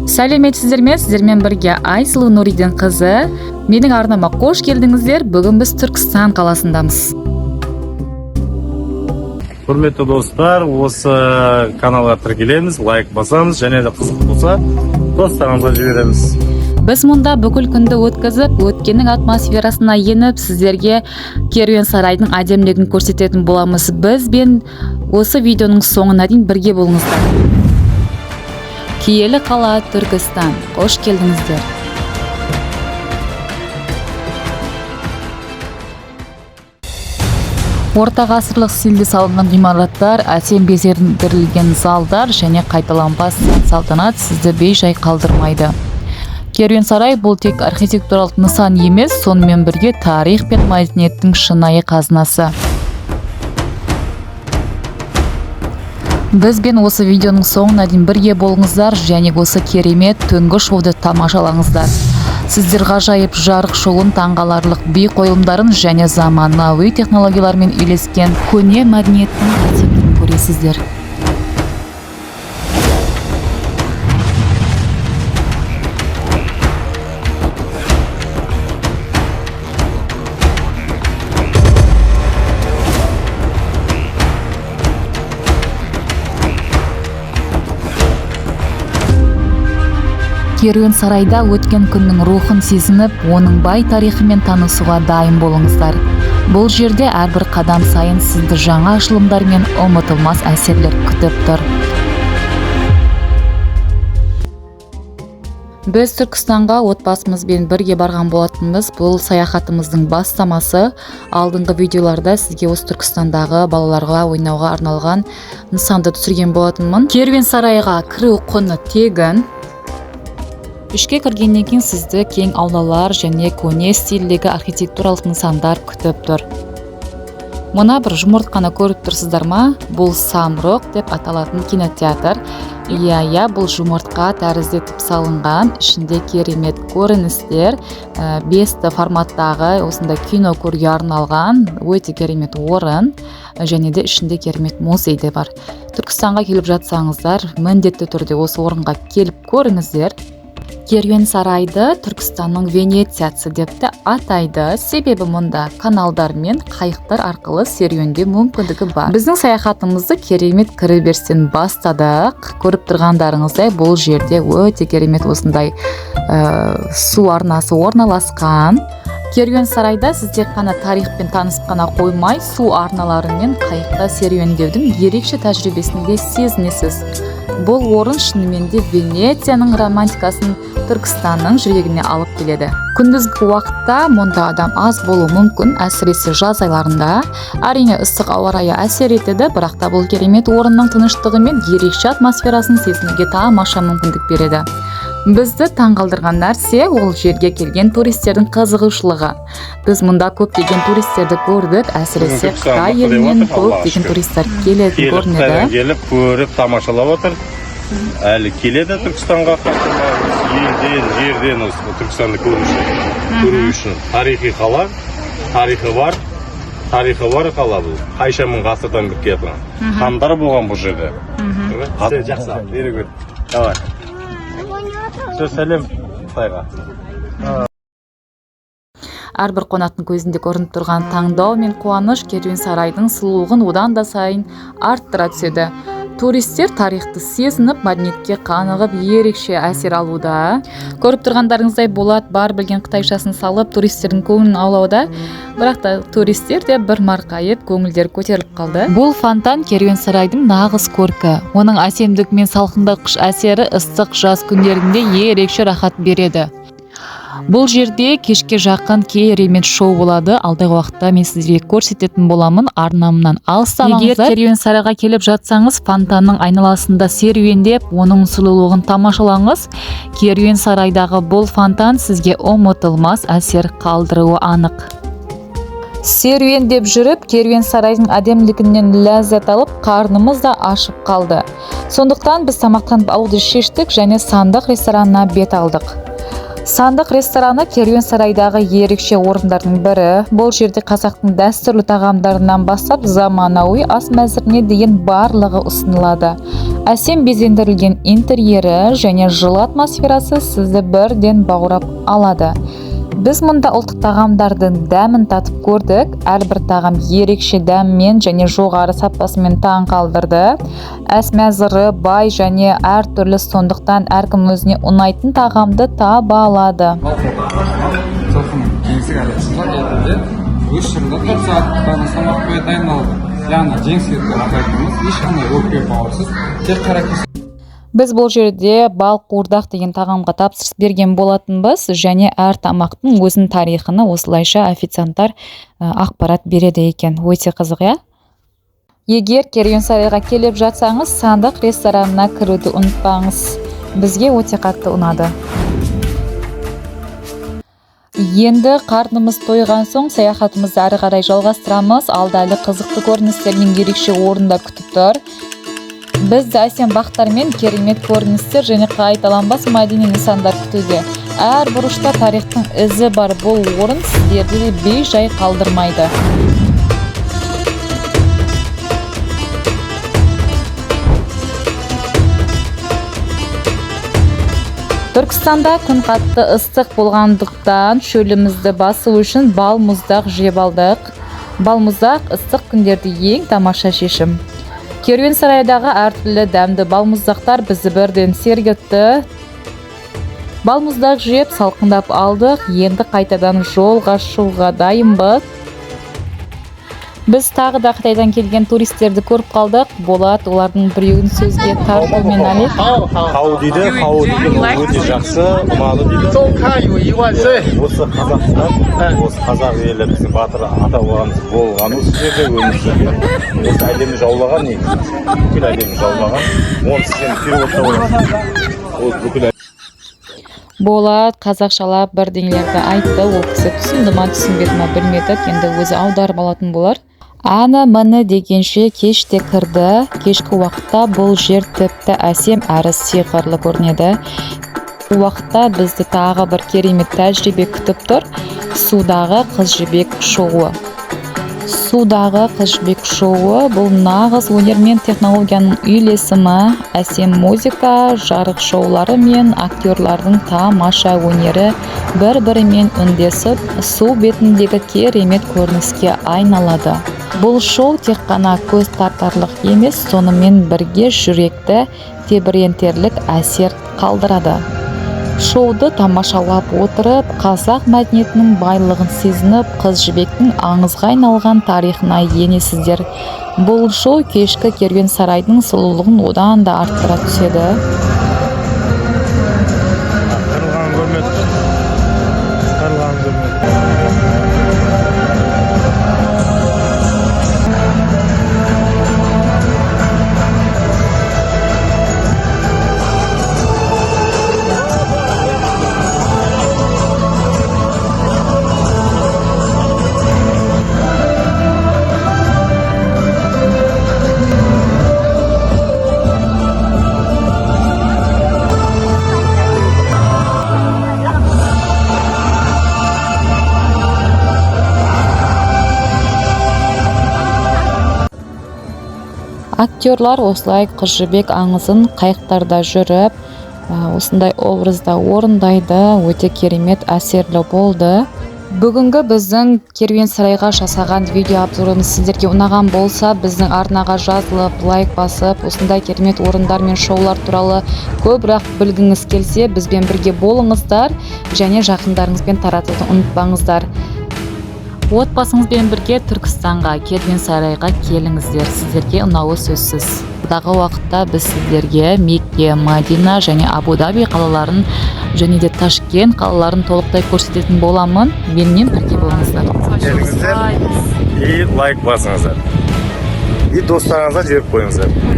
Сәлеметсіздер ме? Сіздермен бірге Айсұлу Нуриден қызы. Менің арнама қош келдіңіздер. Бүгін біз Түркістан қаласындамыз. Құрметті достар, осы каналға тіркелеміз, лайк басамыз және де қызық болса достарымызға жібереміз. Біз мұнда бүкіл күнді өткізіп, өткеннің атмосферасына еніп, сіздерге керуен сарайдың әдемілігін көрсететін боламыз. Бізбен осы видеоның соңына дейін бірге болыңыздар. Киелі қала Түркістан. Қош келдіңіздер. Орта ғасырлық стильде салынған ғимараттар, әсем безендірілген залдар және қайталанбас сән-салтанат сізді бей-жай қалдырмайды. Керуен сарай бұл тек архитектуралық нысан емес, сонымен бірге тарих пен мәдениеттің шынайы қазынасы. Бізбен осы видеоның соңына дейін бірге болыңыздар және осы керемет түнгі шоуды тамашалаңыздар. Сіздер ғажайып жарық шоуын, таңғаларлық би қойылымдарын және заманауи технологиялармен үйлескен көне мәдениеттің әсемдігін көресіздер. Керуен сарайда өткен күннің рухын сезініп, оның бай тарихымен танысуға дайын болыңыздар. Бұл жерде әрбір қадам сайын сізді жаңа ашылымдар мен ұмытылмас әсерлер күтіп тұр. Біз Түркістанға отбасымызбен бірге барған болатынбыз. Бұл саяхатымыздың бастамасы. Алдыңғы видеоларда сізге осы Түркістандағы балаларға ойнауға арналған нысанды түсірген болатынмын. Керуен сарайға кіру құны тегін. Ішке кіргеннен кейін сізді кең аулалар және көне стильдегі архитектуралық нысандар күтіп тұр. Мына бір жұмыртқаны көріп тұрсыздар ма? Бұл Самұрық деп аталатын кинотеатр. Иә, бұл жұмыртқа тәрізді етіп салынған, ішінде керемет көріністер, 5D форматтағы осындай кино көруге арналған өте керемет орын, және де ішінде керемет музей де бар. Түркістанға келіп жатсаңыздар, міндетті түрде осы орынға келіп көріңіздер. Керуен сарайды Түркістанның Венециясы деп те атайды. Себебі мұнда каналдар мен қайықтар арқылы серуендеу мүмкіндігі бар. Біздің саяхатымызды керемет кіреберістен бастадық. Көріп тұрғандарыңыздай, бұл жерде өте керемет осындай су арнасы орналасқан. Керуен сарайда сіз тек қана тарихпен танысып қана қоймай, су арналарымен қайықта серуендеудің ерекше тәжірибесін де сезінесіз. Бұл орын шынымен де Венецияның романтикасын Түркістанның жүрегіне алып келеді. Күндізгі уақытта мұнда адам аз болуы мүмкін, әсіресе жаз айларында. Әрине, ыстық ауа райы әсер етеді, бірақ та бұл керемет орынның тыныштығы мен ерекше атмосферасын сезінуге тамаша мүмкіндік береді. Бізді таңғалдырған нәрсе ол жерге келген туристердің қызығушылығы. Біз мұнда көптеген туристерді көрдік, әсіресе Түркістан Қытай мықты деп елінен отыр, Аллаға көптеген шүкір. туристер келетін Келіп көрінеді. Қытайдан келіп көріп тамашалап отыр. Әлі келеді Түркістанға қаншама елден, жерден осы Түркістанды көру үшін. Тарихи қала, тарихы бар, тарихы бар қала бұл. Қанша мың ғасырдан бері келе жатқан. Хандар болған бұл жерде. Жақсы, бері көр. Давай. Все, сәлем Қытайға. Әрбір қонақтың көзінде көрініп тұрған таңдау мен қуаныш керуен сарайдың сұлулығын одан да сайын арттыра түседі. Туристер тарихты сезініп, мәдениетке қанығып, ерекше әсер алуда. Көріп тұрғандарыңыздай, Болат бар білген қытайшасын салып, туристердің көңілін аулауда. Бірақ та туристер де бір марқайып, көңілдері көтеріліп қалды. Бұл фонтан керуен сарайдың нағыз көркі. Оның әсемдігі мен салқындатқыш әсері ыстық жаз күндерінде ерекше рахат береді. Бұл жерде кешке жақын керемет шоу болады. Алдағы уақытта мен сіздерге көрсететін боламын. Арнамнан алыстамаңыздар. Егер керуен сарайға келіп жатсаңыз, фонтанның айналасында серуендеп, оның сұлулығын тамашалаңыз. Керуен сарайдағы бұл фонтан сізге ұмытылмас әсер қалдыруы анық. Серуендеп жүріп, керуен сарайдың әдемілігінен ләззат алып, қарнымыз да ашып қалды. Сондықтан біз тамақтанып алуды шештік және Сандық ресторанына бет алдық. Сандық рестораны керуен сарайдағы ерекше орындардың бірі. Бұл жерде қазақтың дәстүрлі тағамдарынан бастап заманауи ас мәзіріне дейін барлығы ұсынылады. Әсем безендірілген интерьері және жылы атмосферасы сізді бірден баурап алады. Біз мұнда ұлттық тағамдардың дәмін татып көрдік. Әрбір тағам ерекше дәммен және жоғары сапасымен таң қалдырды. Ас мәзірі бай және әртүрлі, сондықтан әркім өзіне ұнайтын тағамды таба алады. Жылқының жеңсік әлі ұшырға ретінде өз шырында 4 сағаттан астам уақыт бойы дайындалады. Яғни жеңсік деп атайтынымыз ешқандай өкпе, бауырсыз, тек қара. Біз бұл жерде бал қуырдақ деген тағамға тапсырыс берген болатынбыз және әр тамақтың өзінің тарихына осылайша официанттар ақпарат береді екен. Өте қызық, иә? Егер Керуен сарайға келіп жатсаңыз, Сандық ресторанына кіруді ұмытпаңыз. Бізге өте қатты ұнады. Енді қарнымыз тойған соң, саяхатымызды әрі қарай жалғастырамыз. Алда әлі қызықты көріністер мен ерекше орындар күтіп тұр. Бізді әсем бақтар мен керемет көріністер және қайталанбас мәдени нысандар күтуде. Әр бұрышта тарихтың ізі бар бұл орын сіздерді де бей-жай қалдырмайды. Түркістанда күн қатты ыстық болғандықтан, шөлімізді басу үшін балмұздақ жеп алдық. Балмұздақ — ыстық күндерде ең тамаша шешім. Керуен сарайдағы әртүрлі дәмді балмұздақтар бізді бірден сергітті. Балмұздақ жеп, салқындап алдық. Енді қайтадан жолға шығуға дайынбыз. Біз тағы да Қытайдан келген туристерді көріп қалдық. Болат олардың біреуін сөзге тартумен әлек. 好 дейді, 好 деген ол өте жақсы, ұнады дейді. 中开有1万岁。 Осы Қазақстан, осы қазақ елі, біздің батыр ата бабамыз болған, осы жерде өмір сүрген, осы әлемді жаулаған негізі, бүкіл әлемді жаулаған. Оны сіз енді переводта қоясыз, ол бүкіл Болат қазақшалап бірдеңелерді айтты. Ол кісі түсінді ма, түсінбеді ма, білмедік. Енді өзі аударып алатын болар. Әні міне дегенше кеш те кірді. Кешкі уақытта бұл жер тіпті әсем әрі сиқырлы көрінеді. Бұл уақытта бізді тағы бір керемет тәжірибе күтіп тұр: судағы Қыз Жібек шоуы. Судағы Қыз Жібек шоуы — бұл нағыз өнер мен технологияның үйлесімі. Әсем музыка, жарық шоулары мен актерлардың тамаша өнері бір бірімен үндесіп, су бетіндегі керемет көрініске айналады. Бұл шоу тек қана көз тартарлық емес, сонымен бірге жүректі тебірентерлік әсер қалдырады. Шоуды тамашалап отырып, қазақ мәдениетінің байлығын сезініп, Қыз Жібектің аңызға айналған тарихына енесіздер. Бұл шоу кешкі керуен сарайдың сұлулығын одан да арттыра түседі. Қырылғанын көрмедік. Қырылғанын көрмедік. Актерлар осылай Қыз Жібек аңызын қайықтарда жүріп, осындай образда орындайды. Өте керемет, әсерлі болды. Бүгінгі біздің керуен сарайға жасаған видео обзорымыз сіздерге ұнаған болса, біздің арнаға жазылып, лайк басып, осындай керемет орындар мен шоулар туралы көбірек білгіңіз келсе, бізбен бірге болыңыздар және жақындарыңызбен таратуды ұмытпаңыздар. Отбасыңызбен бірге Түркістанға, керуен сарайға келіңіздер, сіздерге ұнауы сөзсіз. Алдағы уақытта біз сіздерге Мекке, Мадина және Абу Даби қалаларын және де Ташкент қалаларын толықтай көрсететін боламын. Менімен бірге болыңыздар. Келіңіздер и лайк басыңыздар, и достарыңызға жіберіп қойыңыздар.